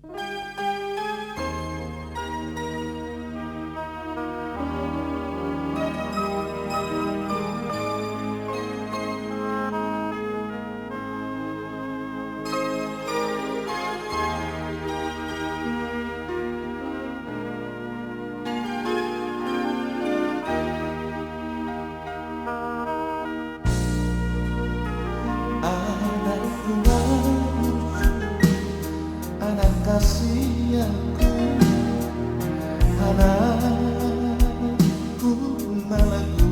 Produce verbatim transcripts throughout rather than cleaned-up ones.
Anak tuaku, anak kasihanku, anakku na lagu.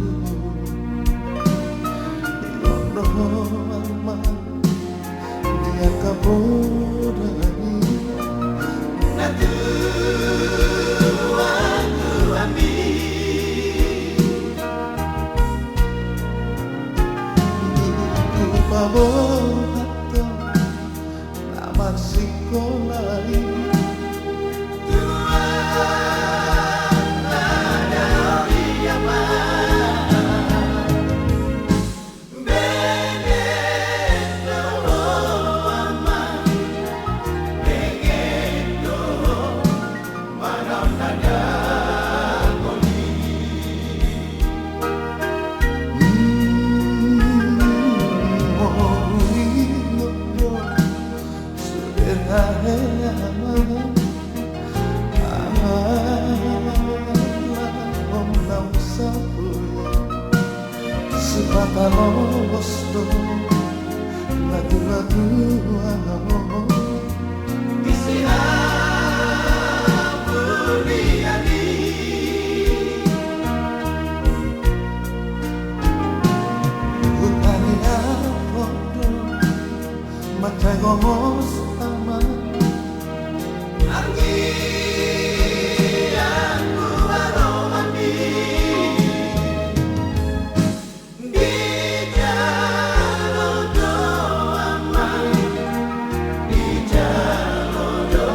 Di londo ho amang, di angka poda i. Na tuatua mi. Di hupaboa do na marsikola i. Tuan na daori amang. Sipata lobos do na tuatua ho. Di si Abu Liali. Hutani apondo. Mansai gomos amang. Anggiat tu aromanmi. Dijalo do amang. Dijalo do.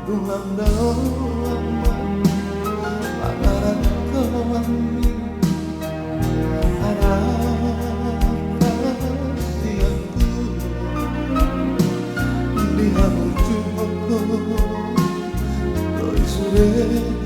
Dumam do amang, pangaran koan ni anak rasia ku. Di hamu jumoko do i sude.